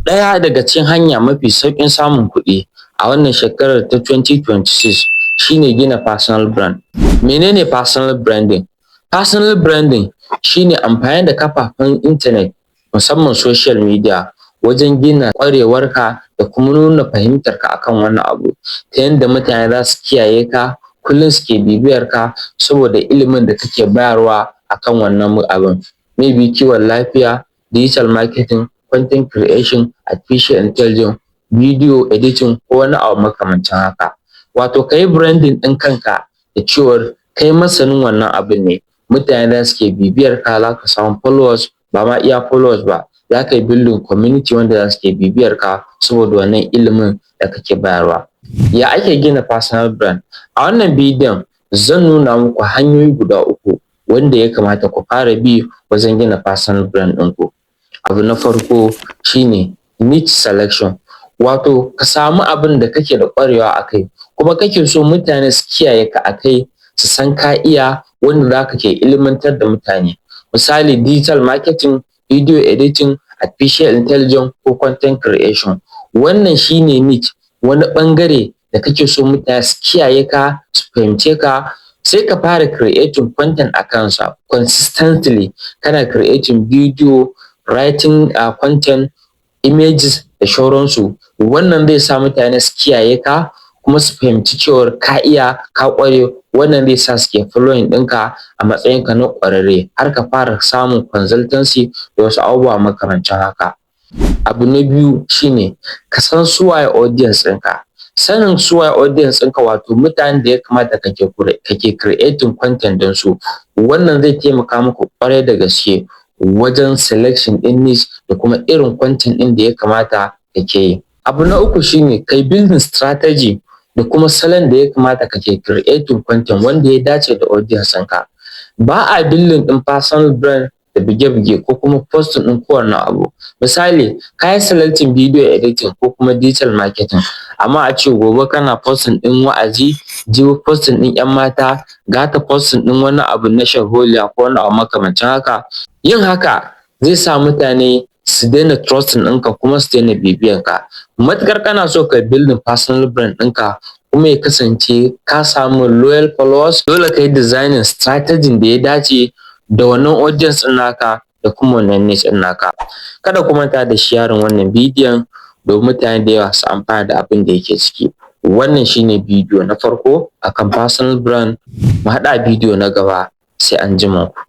Ɗaya daga cikin hanya mafi sauƙin samun kuɗi a wannan shekarar ta 2026 shine gina personal brand. Mene ne personal branding? Personal branding shine amfani da kafafen intanet, musamman social media, wajen gina ƙwarewarka da kuma nuna fahimtarka akan wani abu, ta yanda mutane za su kiyaye ka, kullum suke bibiyarka saboda ilimin da kake bayarwa akan wannan abun, maybe kiwon lafiya, digital marketing, content creation, artificial intelligence, video editing ko wani abu makamancin haka. Wato ka yi branding ɗin kanka da cewar kai masanin wannan abun ne, mutane za su ke bibiyarka, za ka samu followers, ba ma iya followers ba, za ka yi building community wanda za su ke bibiyarka saboda wannan ilimin da kake bayarwa. Ya ake gina personal brand? A wannan bidiyon zan nuna muku hanyoyi guda uku wanda ya kamata ku fara bi wajen gina personal brand ɗinku. Abu na farko shine niche selection, wato ka samu abin da kake da ƙwarewa a kai kuma kake so mutane su kiyaye ka a kai, su san ka iya, wanda za ka ke ilmantar da mutane. Misali, digital marketing, video editing, artificial intelligence ko content creation. Wannan shine niche, wani ɓangare da kake so mutane su kiyaye ka, su fahimce ka. Sai ka fara creating content a kansa consistently, kana creating video, writing content, images da shauransu. Wannan zai sa mutane su kiyaye ka kuma su fahimci cewar ka iya, ka ƙware. Wannan zai sa suke following ɗinka a matsayinka na ƙwararre, har ka fara samun consultancy da wasu abubuwa makamancin haka. Abu na biyu shine ka san su waye audience ɗinka. Sanin su waye audience ɗinka, wato mutanen da ya kamata kake creating content don su, wannan zai taimaka muku ƙwarai da gaske wajen selection ɗin niche da kuma irin content ɗin da ya kamata kake yi. Abu na uku shine kai building strategy da kuma salon da ya kamata kake creating content wanda ya dace da audience ɗinka. Ba a building ɗin personal brand da buge-buge ko kuma posting ɗin kowane abu. Misali, ka yi selecting video editing ko kuma digital marketing, amma a ce gobe kana posting ɗin wa'azi, jibi posting ɗin ‘yan mata, gata posting ɗin wani abu na sharholiya ko wani abu makamancin haka. Yin haka zai sa mutane su daina trusting ɗinka kuma su daina bibiyan ka. Matuƙar kana so ka building personal brand ɗinka kuma ya kasance ka samu loyal followers, dole ka yi designing strategy da ya dace da wannan audience ɗin naka da kuma wannan niche ɗin naka. Kada ku manta da sharing wannan bidiyon domin mutane da yawa su amfana da abin da yake ciki. Wannan shine bidiyo na farko akan personal brand. Mu haɗu a bidiyo na gaba, sai anjima ku.